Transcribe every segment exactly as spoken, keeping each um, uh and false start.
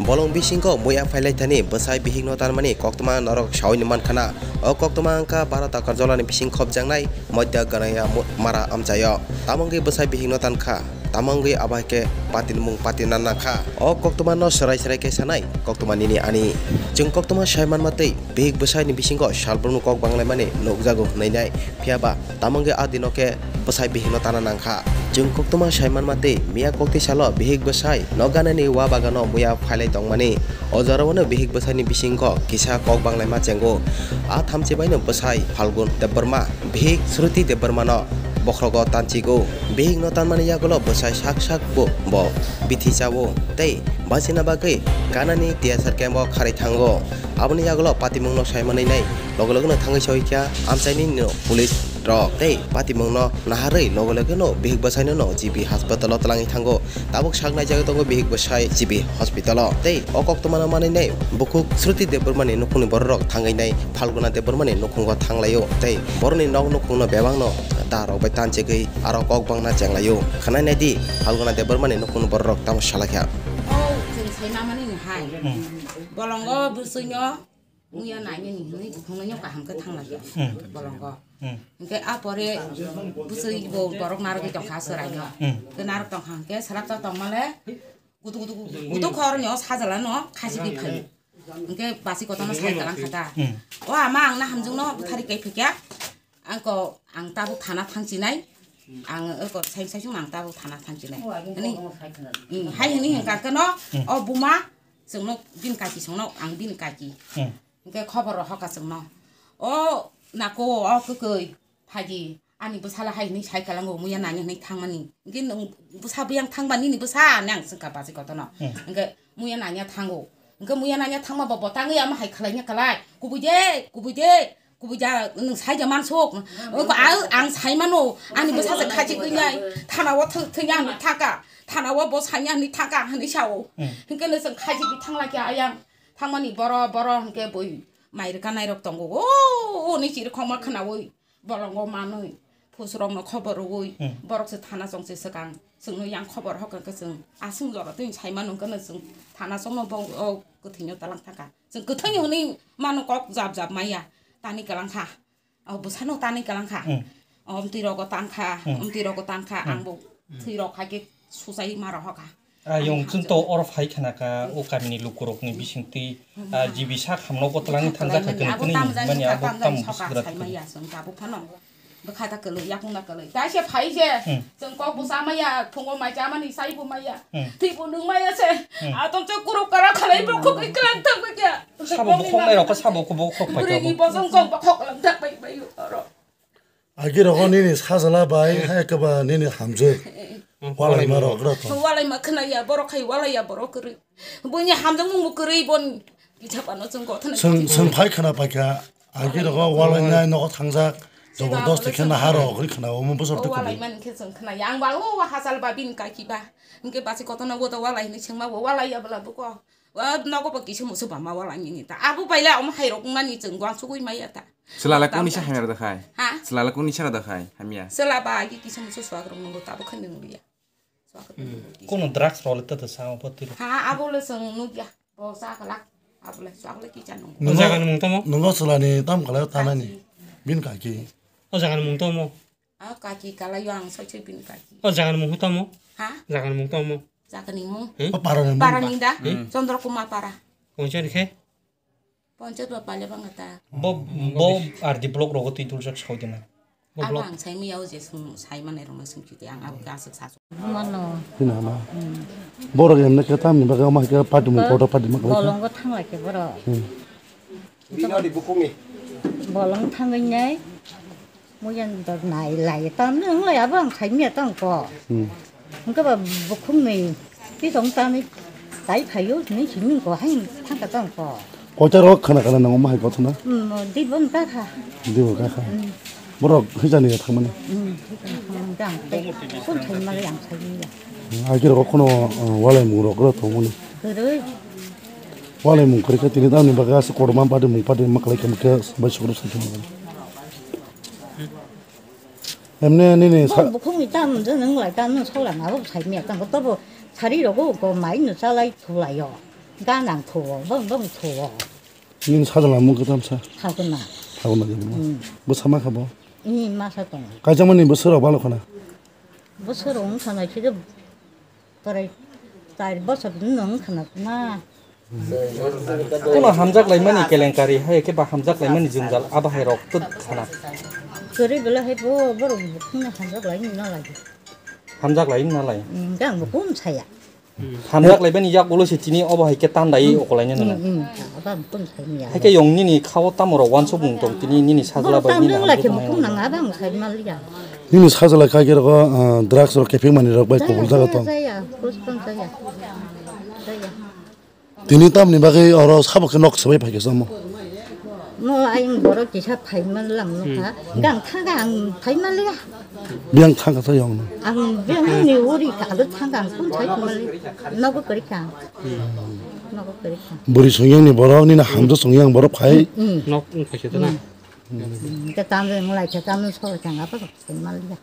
Bolong bisingo muya phailai thani bwsai bihikno tanmani koktwma norok saui ni mankha na. O koktwma wngkha Bharat Agartala ni bising khopjaknai Madhya Ganaya mu-, Mara amchaio. Tamo wngwi bwsai bihikno tankha, tamo wngwi abo hai khe patinimung patina nangkha. O koktwma no swrai swrai khe sanai koktwma nini ani. Chwng koktwma sai manma twi bihik bwsai ni bisingo salbrumno kok banglaimani nukjago hwnwi nai. Phiya ba tamo wngwi a dino khe bwsai bihikno tana nangkha. Chwng koktwma sai manma twi miya koktwi salo bihik bwsai no ganani wa bagano muya phailai tongmani. O jorao no bihik bwsai ni bisingo kisa kok banglaima chengo. A thamchi bai no bwsai Phalgun Debbarma, bihik Shruti Debbarma no bokhrogo tanchigo. Bihik no tanmani yagulo bwsai sak sak bo, bo bithi chao tei bachina bagwi ganani T S R camp o kharwi thango. Aboni yagulo patimung no sai manwi nai logo logo no thangwi saui kha amchaini no police rok tei patimung no naharwi logo logo no bihik bwsai no no G B hospital o twlangwi thango. Tabuk sak naijago tongo bihik bwsai G B hospital o. Tei o koktwma no manwi nai bukhuk Shruti Debbarma ni nukhungni borok rok thangwi nai Phalguna Debbarma ni nukhungo thanglaio. Tei borokni nok nukhung no bebak no da rok bai tanchigwi aro kok bangna chenglaio. Khwnai nai di Phalguna Debbarma ni nukhungni borok rok tamo salai kha. O chwng sai mamani ni hai. Hmm. Bolongo bwswino muya nainani hwnwi buphangno kaham khe thanglaikha. Hmm. Bolongo. Hmm. Hwnkhe a pore bwswi bo borok narwgwi tongkha swraino. Hmm. Hwnkhe narwk tongkha hwnkhe swlakjak tongmale kutu kutu kutu khorni o sajalano khachigwi phaio. Hwnkhe basi kotorno sai kwlangkha ta. Hmm. O ama ang na hamjwkno bwthari kai phikya. Ang ko ang tabuk thana thangchinai. Ang eko sai sai sung ang tabuk thana thangchinai. Ani, hmm, hai hini hwnkha khe no, hmm, o buma chwngno bini kaki songno ang bini kaki. Hmm. Hwnkhe khobor rok hoka chwngno. O nako o kwkwi phaidi ani bwsala hai hini sai kalango muya nanya hini thangmani. Hwnkhe nwng bwsa buyang thangba nini bwsa ani ang swngkha basi kotorno. Hmm. Hwnkhe muya nanya thango. Hwnkhe muya nanya thangma bo botangwi ama hai khlaina kalai. Kubui de, kubui de. Kubui ja, nwng sai ja mansuk. Ang, ang sai mano, ani bwsa se khachi kwinai, thana o thwng, thwngya hwnwi thangka, thana o bo sanya hwnwi thangka hwnwi sao. Hmm. Hwnkhe no chwng khachi bi thangla khe ayang, thangmani boro, boro hwnkhe bui mai rwka nairok tongo. O, hwnwi chirikhokma khwnaui, bolongo manwi, phusrokno khobor rwui, hmm, borok se thana chong se swkang, chwngno yang khobor hoka khe chwng aswng jora twi sai mano hwnkhe no chwng thana chongno bo, o, kwthwino talang thangka. Chwng kwthwini hwnwi mano kok jab jab maya, tani kwlangkha. O bwsano tani kwlangkha. Hmm. O omtwi rogo tangkha, hmm, omtwi rogo tangkha, hmm, ang bo thwi rok hai khe suchai ma rohokha. Ayung chwng to oro phai khana kha, o kamini lukurokni bisingtwi, hmm, ah, G B sak hamno go twlangwi thangjak kha kwnwi kwnwi mani abo tamo bwswk gra sai maya chwng tabuk phano. Bwkha da kwlwi, yakung da kwlwi. Kaisa phai se, hmm, chwng kok bo cha maya, phungo mai cha mani, sai bo maya. Hmm. Thwi bo nung maya se. Hmm. Atom chwng kuruk kara khalai bo khogwi kwlang thang kha. Sabo bokhok nai rok, sabo khe bokhok pai kha. Bwrwi ni bosong kok bokhok kwlang thang pai pai oro. Agi rogo nini sajla bai, hai khe ba nini hamjwk. Hmm. Walai ma rok ro to. Walai ma khna ya, borok khai walai ya, borok kwrwi. Buini hamjwk mung bo kwrwi bon. Kisa pano chwng gothana. Chwng, chwng phai khna pai kha. Agi rogo walai nai nogo thangjak. Jabardasti khe naha rok ri khna omo bosor twi walai kubu. Man khe chwng khna yang ba o hasal ba bin kaki ba. Hwnkhe basi kotorno bo to walai hinwi swngma bo walai ya bwla buko. Wa nogo bo kisa musu ba ma walai nini ta. Abo baila omo hai rok nani chwng gwang sugui maya ta. Chwla le kuni sa hamya da khai? Ha? Chwla le kuni sa da khai hamya? Chwla ba agi kisa musu swak rok nungo ta bo khe nung liya. Swak rok nung liya. Kono drugs rok le ta ta sa obo tiro. Ha, abo le chwng nukya. Bo sa kalak. Abo le swak le kicha nungo. O jaga ni mung tamo? Nungo chwla ni tam kalai tanani. Kaki. Bin kaki. O jaga ni mung tamo? A kaki kalai yo ang soi soi bin kaki. O jaga ni mung tamo? Ha? Jaga ni mung tamo? Jaga ni mung. Hmm? O para ni mung. Para ni da? Hmm. Chandra Kumar para. Kung chani khe? Ponchot ba pale bang ta. Bo, bo R D block rogo twi dul jak sawi dina. Bo abo block. Ang sai miya o je sung sai manai rong sung chite ang abo ka suk sa. Mano. Hina ma. Hmm. Borok emne khe tamni bagwi ma khe party mung kotor party ma khlai kha. Bolongo thanglai khe borok. Hmm. Bolong thangwi nai. Muyan dor nai lai tam nung lai abo ang sai miya tang ko. Hmm. Hwnkhe ba bukhukni tisong tani tai phaio hinwi simi ko hai thangka tong ko. Koita rok khana khana nango mahai kothona. Hmm, di bon ka kha. Di bon ka kha. Hmm. Borok hijani ya thangmani. Hmm, hijani thangmani dang. Kun thai ma yang sai ya. Hmm, agi rok kono, uh, walai mung rok ro thongmani. Kwrwi. Walai mung kwrwi kha tini tamni bagwi aswk kotorma party mung party ma kwlai kha mung khe bai sukro sai thangmani. Emne nini sa- Bo bukhukni tam je nung lai tam nung saula ma bo sai miya tam bo tobo sari rogo ko mai no chalai thulai yo. Ganang thuo, bong bong thuo. Nini sajla mung kwtam sa? Thaguna. Thaguna de mo. Hmm. Bo sama kha bo? Ni masa tong. Kaijakmani bwswk rok balo khana? Bwswk rok wng khana khe prai char bosor nung khana na. Kono hamjak laimani kelenkari hai khe ba hamjak laimani jwngjal abo hai rok twk khana. Kwrwi belai hai bo borok bukhungno hamjak lai na lai. Hamjak lai na lai. Hmm, gang bo kum saya. Hamjak laibani yak ulo se tini obo hai khe tandai okolai nini. Hmm, hmm. Aba ang tong sai ni ya. Hai khe yong nini khao tamo rok wansuk mung tong tini nini sajla bai nini hamjak lai khe mung bukhung nang aba ang sai mal ya. Nini sajla kha khe rogo, ah, drugs rok kepeng mani rok bai kubul jaga tong. Jaya, kus tong jaya. Jaya. Tini tamni bagwi oro sabo khe nok swbai phai khe samo. Mo ayang borok kisa phaima lang nukha. Hmm. Gang thangka ang phaima liya. Biyang thangka sa yong no. Ang biyang ni uri ka ado thangka ang kun sai kuma li. Nogo kari ka. Hmm. Nogo kari ka. Buri songyang ni borok ni na hamjo songyang borok phai. Hmm. Nok phai khe na. Hmm. Ka tam de mulai ka tam so ka ngapa ko phaima liya.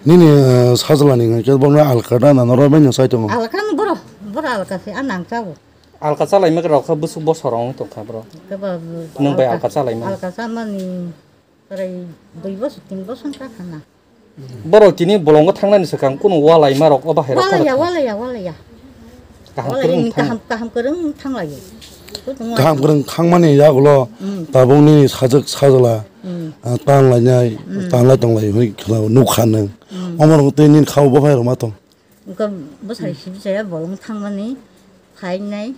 Nini, eh, sajlani hwnkhe bono alka da na norok bai no sai tongo? Alka no boro, boro alka se, a nang chago. Alka chalai mekhe rok kha bwswk bosor wng tong kha bro. Kebo nwng bai alka chalai ma? Alka chamani prai dui bosor, tin bosor wng kha khana. Borok tini bolongo thangnani swkang kunu walai ma rok obo hai rok kha? Walai ya, walai ya, walai ya. Kaham kwrwng thang. Kaham, kaham kwrwng thanglaio. Kaham kwrwng thangmani yagulo tabuk nini sajwk sajla, ah, tanlainai, tanlai tonglai hwnwi khwlao nukha nwng. Omo rok tei nini khao bo phai rwma tong. Bwsai sibisaya bolong thangmani phainai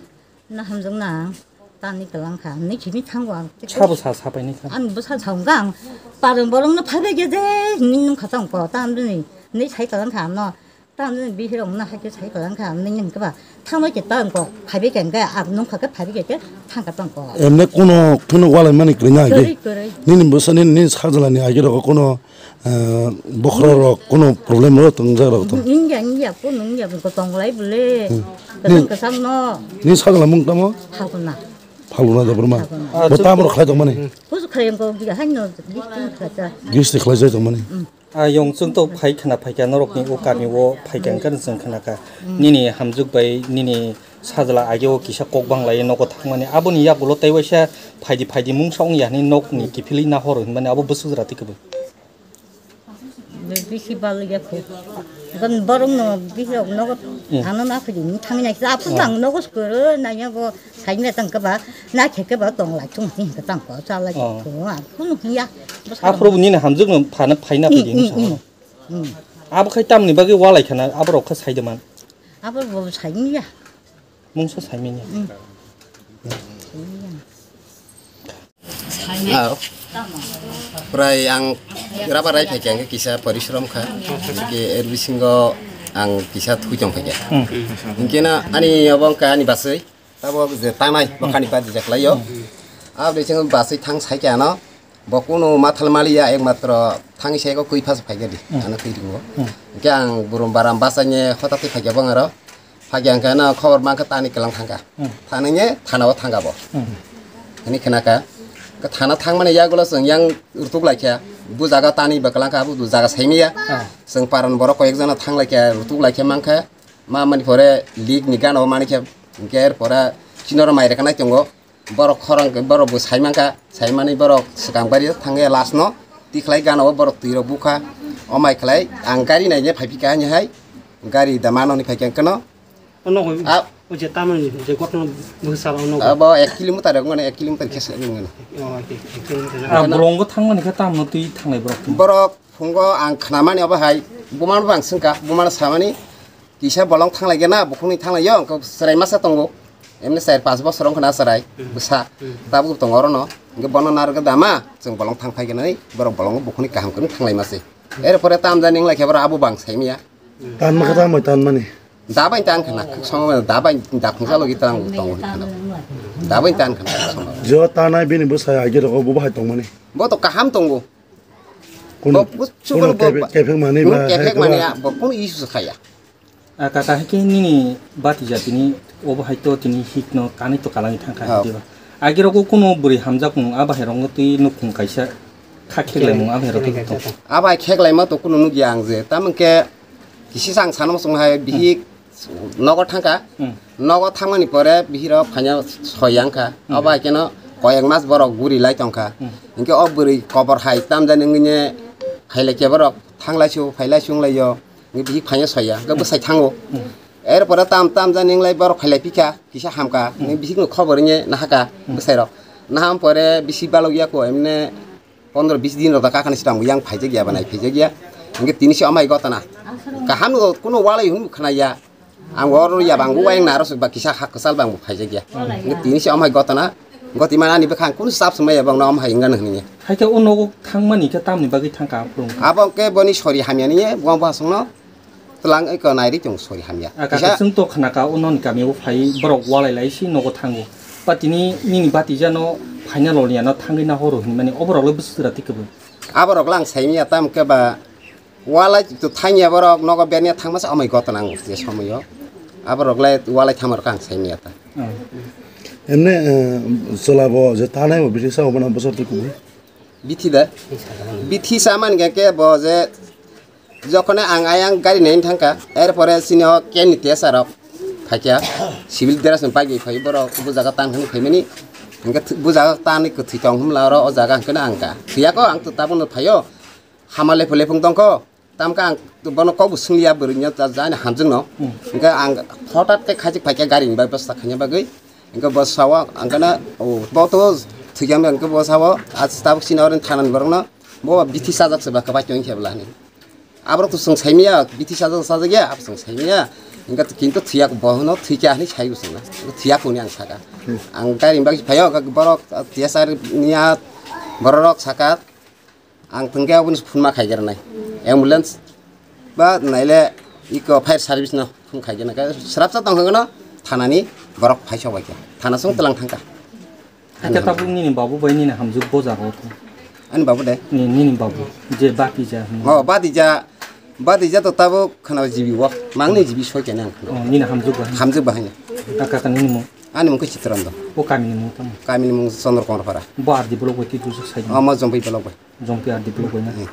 na hamjakna ang tani kwlangkha hwnwi simi thango ang. Sabo sa sapaini kha. Ang bwsa sa wngkha ang parwng bolongno phaibai khe je hwnwi nungkha tong ko ta amrwni hwnwi sai kwlangkha ano. Tamni bihirokno hai khe sai kwlangkha, nini hwnkhe ba thangbai khe ta wngkha, phaibai khe hwnkhe ang nungkha khe phaibai khe thangkha tongkha. Emne kuno phano walaimani kwrwi na agi? Kwrwi, kwrwi. Nini bwsa nini, nini sajlani agi rogo kuno, eh, bokhorok kuno problem rok tongjak rok tong? Wngya, wngya, kuno wngya, bo tonglai bole. Hmm. Kwchang kwchangno. Nini sajla mung tamo? Phalguna. Phalguna Debbarma. Phalguna. Bo tamo rok khlai tongmani? Kusu khlai wngkha, haino gisting khlai cha. Gisting khlai cha tongmani? Hmm. A yong chwng to phai khna phaikha norokni o kami o phaikha wngkha chwng khna kha. Nini hamjwk bai nini sajla age o kisa kok bang lai nogo thangmani aboni yagulo tei waisa phaidi phaidi mungsa wngya hinwi nokni kiphilwi nahoro hinmani abo bwswk jora twi kwbwi. Bisi bal ya khe. Gan borong no bisi rok nogo ano na phidi thangwi nai sa aphuru ang nogo skoro na yago. Saimya tang khe ba, na khe khe ba tong lai thung hing khe tang ko, cha lai thung, a, kunu hing ya. Aphuru bo nini hamjwk no phana phaina phaidi hing sa. Abo khai tamni bagwi walai khana, abo rok khe sai de man. Abo bo saimya. Mungsa saimya. Ah, prai ang rubber rai phaikha hwnkhe kisa porishrom kha. Hwnkhe er bisingo ang kisa thui tong phaikha. Hwnkhe na ani obo wngkha ani baswi. Tabuk je tanai, bwkhani badi je khlaio. Aboni simi baswi thang saikhe ano, bo kunu mathal maliya, ekmatro thangwi saiko kwi phas phaikhe di, ano kwi ringo. Hwnkhe ang burum baram bachaini hota twi phaikhe bong aro. Phaikhe hwnkhe ano khobor mankha tani kwlang thangkha. Thaningye thanao thangkha bo. Hwnwi khnakha. Hwnkhe thana thangmani yagulo chwng yang rwtuk laikha. Bu jaga tani bwklang kha, bu jaga saimaya. Chwng paran borok koyek jana thang laikha, rwtuk laikha mankha. Ma mani pore lik ni gana o mani khe, hwnkhe er pore chini oro mai rwkha nai tongo. Borok khorang khe borok bo sai mankha, sai mani borok swkang bari thangya last no tikhlai gana o borok twi rok bukha. O mai khlai ang gari nai phai phikha ani hai gari da mano ni phai khe keno. Ono ko a o je tamani je gotno bwsa ba ono. Abo ek kilometer rok mane ek kilometer khe se mane. O, ek, ek kilometer. A bolongo thangmani khe tamno twi thangnai borok? Borok Phungo ang khnamani obo hai, bumano bo ang swngkha, bumano samani, kisa bolong thanglaigena, bukhukni thanglaio, wngkha chwrai masa tongo, emni char panch bosor wngkha na chwrai, bwsa, tabuk tongo orono, hwnkhe bono narwkhe dama, chwng bolong thang phaigenani, borok bolongo bukhukni kaham kwrwng thanglai mase. Erpore tamjani wnglaikhe borok abo bo ang saimanya. Tanma khe tamo tanmani? Dabai tang khna, khwsong dabai dakhungsa logi tang tongo khna. Dabai tang khna, khwsong. Jo tanai bini bwsa age rogo bo bahai tongmani? Bo to kaham tongo. Kuno, bo, kuno kuno bo, kephek, kephek mani kuno ba, kephek mani ba. Ya, bo kuno issue khaya. A kaka, hai khe nini bati jatini obo hai to tini hikno kanwi to kalangwi thangkha, diba? Age rogo kuno bwrwi hamjak mung a bahai rogo twi nukhung kaisa kha kheklai mung a bahai rogo to. A bahai kheklai ma to kuno nukya ang je. Tamon khe kisi sang sana mosong hai bihik nogo thangkha. Hmm. Nogo thangmani pore bihiro phaina soya wngkha. Hmm. Obo hai kheno koyek mas borok guri lai tongkha. Hmm. Hinkhe o bwrwi kobor hai tamjani wngwi ne phailai khe borok thanglai su phailai su wnglaio. Hinkhe bihik phaina soya, hinkhe bwsai thango. Hmm. Erpore tam tamjani wnglai borok phailai phikha, kisa hamkha. Hmm. Hinkhe bihikno khobor wngwi nahakha. Hmm. Bwsairok. Naham pore bisi balok yako emne pondro bis din rok da kakhani sita ang yang phaijak ya, banai phaijak ya. Hinkhe tini se amai gotana. Kaham no kuno walai hwn khna ya. Ang oro ya bang wayang naro ba kisa hak kwchal bang phaijak ya. Hinkhe tini se amai gotana. Goti mana ani bwkhang kuno sap sumai ya bang no amai ingana hwnwi. Hai khe o nogo thangmani khe tamni bagwi thangkha aphuru? Abo khe boni sori hamya ni bo bo hasung no. Twlang eko nairi tong sori hamya. Ah, kisa kaka, chwng to khna ka, o noni kami o phai borok walai lai si nogo thango. Patini nini batija no phaina lolya no thangwi na horo hinmani oborok le bwswra tikebo. Aborok lang saimya tam ke ba walai to thangya borok nogo bernya thangma sa amai gotana ang je somoyo. Aborok le walai thamar kang saimya ta. Hmm. Emne, eh, sola bo je tanai bo bisi sa obana bosor tikebo. Bithi da? Bithi sa man ke ke bo je Jokhone ang ayang gari naini thangkha, erpore sini o keni tesa rok phaikha, civil dress ni bagwi phai borok bo jaga tan hwnwi phaimani, hwnkhe bo jaga tanwi kwthwi tong hwnla oro o jaga hwnkhe ang kha thwiyako ang to tabukno phaio, hama lephung lephung tongkho, tamkhe ang bono kokbo swngliya bwrwino jani hamjwkno, hwnkhe ang hotat khe khaijak phaikha gari ni bai bwsa khaina bagwi, hwnkhe bo sao ang kheno bo to thwikha hwnkhe bo sao tabuk sini oro thanani borokno bo bithi sajak se ba kwbai tongkhe bwla hwnwi. Aborok to chwng saimaya, bithi sajak sajak ya, abo chwng saimaya. Hingke kintu thwiya bo hwno thwikha hinwi sai bo chwngno. Thwiya hwnwi ang saka. Hmm. Ang gari bagwi phaio, borok T S R niya bororok saka. Ang thwngke aboni phunma khaigerna. Ambulance ba naile iko fire service no phun khaigerna. Srapsa tong hwngno thanani borok phaiso baikha. Thana song tlang thangkha. Hakhe tabuk nini babu bai nini hamjwk bo jaga o thung. Ani babu de? Ni, nini babu, je Batija hwnwi. Oh, Batija, Batija to tabuk khwna jibi o. Mangni jibi soi kene ang khwna. Oh, nini hamjwk bai. Hamjwk bai. Kaka kaka nini mung? Ani mung khe Chitrando. O kami ni mung tamo? Kami ni mung Chandra Kumar Para. Bo R D block bai twi dusuk sai. Oh, mo Jompi block bai. Jompi R D block bai na? Hmm.